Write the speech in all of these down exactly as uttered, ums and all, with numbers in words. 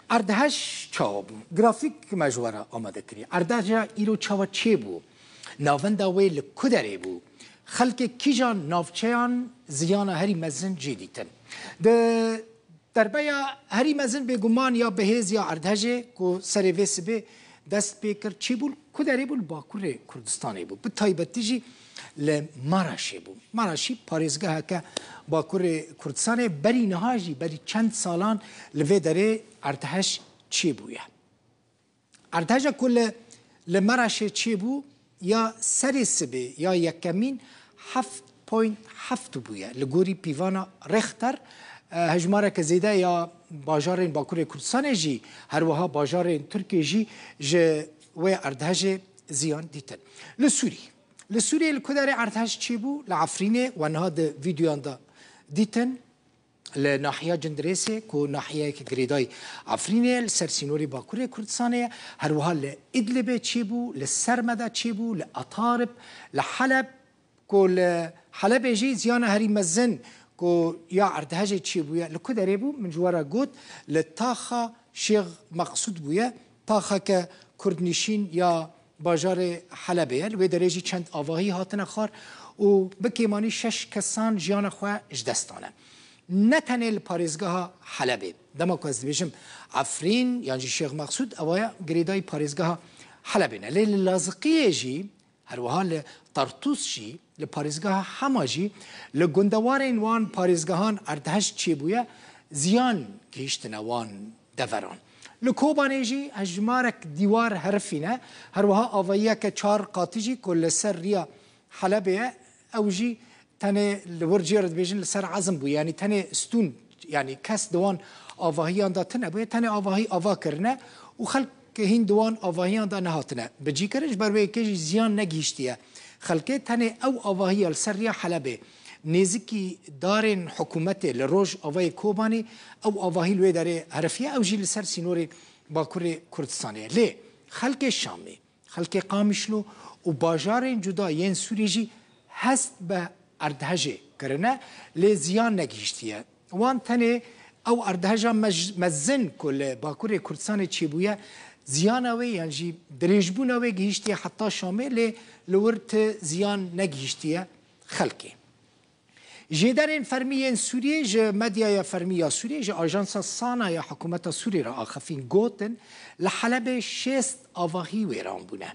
Erdhej çawa bû? Grafîk me ji we re amade kiriye. Erdheja îro çawa çêbû? Navenda wê li ku derê bû? Xelkê kîjan navçeyan ziyana herî mezin jê dîtin? Di derbeya herî mezin bêguman ya bihêz ya erdhejê ku serê vê sibê dest pê kir, çêbû li ku derê bû? Li Bakurê Kurdistanê bû. Bi taybetî jî li Maraşê bû. Maraşî parêzgeheke Bakurê Kurdistanê, berî niha jî, berî çend salan li vê derê erdhej çêbûye. Erdheja ku li, li Maraşê çêbû, ya serê sibê ya yekemîn heft point heft bûye. Li gorî pîvana Richter, e, hejmareke zêde ya bajarên Bakurê Kurdistanê jî, her wiha bajarên Tirkiyê jî ji wê erdhejê ziyan dîtin. Li Sûrî. Li Sûriyê li ku derê erdhej çêbû? Li Efrînê, we niha di vîdeoyan de dîtin. Li nahiya Cindirêsê, ku nahiyeyeke girêdayî Efrînê ye, li ser sînorê Bakurê Kurdistanê ye, her wiha li Idlibê çêbû, li Sermedê çêbû, li Atarib, li Heleb, ku li Helebê jî ziyana herî mezin ku ya erdhejê çêbûye, li ku derê bû? Min ji we re got, li taxa Şêx Meqsûd bûye, taxeke kurdnişîn ya bajarê Helebê ye. Li wê derê jî çend avahî hatine xwar û bi kêmanî şeş kesan jiyana xwe ji dest dane. Ne tenê li parêzgeha Helebê. Dema ku ez dibêjim Efrîn yan jî Şêx Meqsûd, ew aya girêdayî parêzgeha Helebê ne. Lê li Laziqiyê jî, her wiha li Tartûs jî, li parêzgeha Hema jî, li gundewarên wan parêzgehan erdhej çêbûye, ziyan gihîştine wan deveran. Li Kobanê jî hejmarek dîwar herifîne, her wiha avahiyeke çar qatî jî ku li ser riya Helebê ye, ew jî tenê li wir cê re dibêjin li ser ezm bû, yanî tenê stûn, yanî kes di wan avahiyan de tune bûye, tenê avahî ava kirine û xelk hîn di wan avahiyan de nehatine bicîkirin, ji ber wê yekê jî ziyan negihîştiye xelkê. Tenê ew avahiya li ser riya Helebê nêzîkî darên hikûmetê li rojavayê Kobanê, ew avahî li wê derê herifiye, ew jî li ser sînorê Bakurê Kurdistanê ye. Lê xelkê Şamê, xelkê Qamişlo û bajarên cuda yên Sûriyê jî hest bi erdhejê kirine, lê ziyan negihîştiye. Wan tenê ew erdheja mej-, mezin ku li Bakurê Kurdistanê çêbûye, ziyana wê yan jî dirêjbûna wê gihîştiye heta Şamê, lê li wir ti ziyan negihîştiye xelkê. Jêderên fermî yên Sûriyê ji medyaya fermî ya Sûriyê, ji ajansa SANA ya hikûmeta Sûriyê re axifîn, gotin, li Helebê şêst avahî wêran bûne.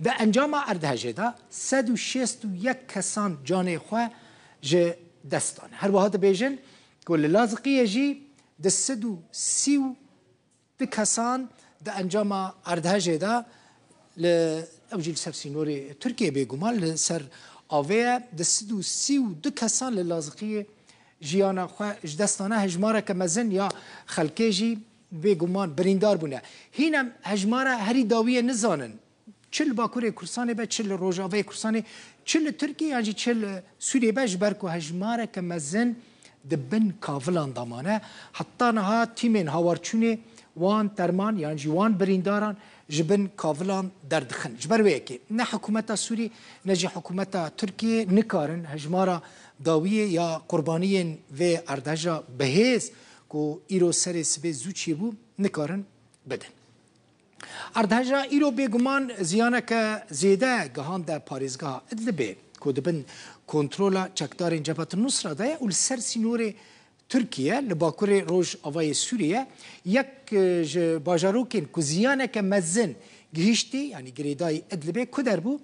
Di encama erdhejê de sed û şêst û yek kesan canê xwe ji dest dan. Her wiha dibêjin ku li Laziqiyê jî di sed û sî û du kesan di encama erdhejê de li, ew jî li ser sînorê Tirkiyê bêguman li ser avê ye, di sed û sî û du kesan li Laziqiyê jiyana xwe ji dest dane, hejmareke mezin ya xelkê jî bêguman birîndar bûne. Hîn em hejmara herî dawiyê nizanin. Çi li Bakurê Kurdistanê be, çi li Rojavayê Kurdistanê, çi li Tirkiyê yan jî çi li Sûriyê be, ji ber ku hejmareke mezin di bin kavilan de mane. Heta niha tîmên hawarçûnê wan derman yan jî wan birîndaran ji bin kavilan derdixin. Ji ber wê yekê ne hikûmeta Sûrî ne jî hikûmeta Tirkiyê nikarin hejmara dawiyê ya qurbaniyên vê erdheja bihêz ku îro serê sibê zû çêbû nikarin bidin. Erdheja îro bêguman ziyaneke zêde gihande parêzgeha Idlibê ku di bin kontrola çekdarên Cebhet Nusra de ye û li ser sînorê Tirkiye li bakurê rojavayê Sûriyê ye. Yek, e, ji bajarokên ku ziyaneke mezin gihîştî, yanî girêdayî Idlibê ku der bû?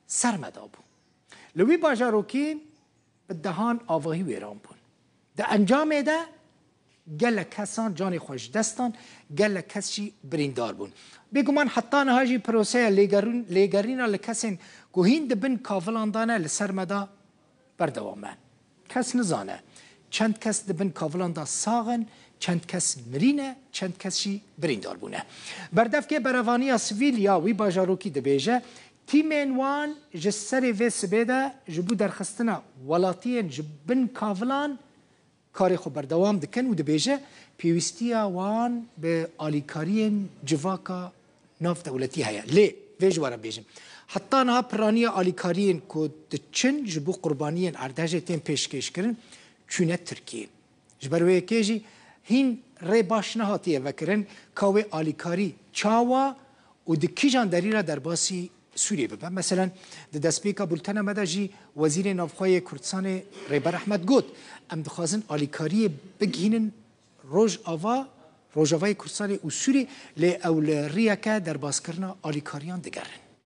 Sermeda bû. Li wî bajarokî bi dehan avahî wêran bûn. Di encamê de gelek kesan canê xwe ji dest dan, gelek kes jî birîndar bûn. Bêguman heta niha jî proseya lêgerûn-, lêgerîna li kesên ku hîn di bin kavilan de ne li Sermeda berdewam e. Kes nizane çend kes di bin kavilan de sax in, çend kes mirî ne, çend kes jî birîndar bûne. Berdevkê Berevaniya Sivîl ya wî bajarokî dibêje, tîmên wan ji serê vê sibê de ji bo derxistina welatiyên ji bin kavilan karê xwe berdewam dikin û dibêje, pêwîstiya wan bi alîkariyên civaka navdewletî heye. Lê vê ji we re bêjim, heta niha piraniya alîkariyên ku diçin ji bo qurbaniyên erdhejê tên pêşkêşkirin, çûne Tirkiyê. Ji ber wê yekê jî hîn rê baş nehatiye vekirin ka wê alîkarî çawa û di kîjan derî re derbasî Sûriyê bibe. Meselen, di destpêka bultena me de jî Wezîrê Navxwe yê Kurdistanê Rêber Ehmed got, em dixwazin alîkariyê bigihînin Rojava, Rojavayê Kurdistanê û Sûrî, lê ew li riyeke derbaskirina alîkariyan digerin.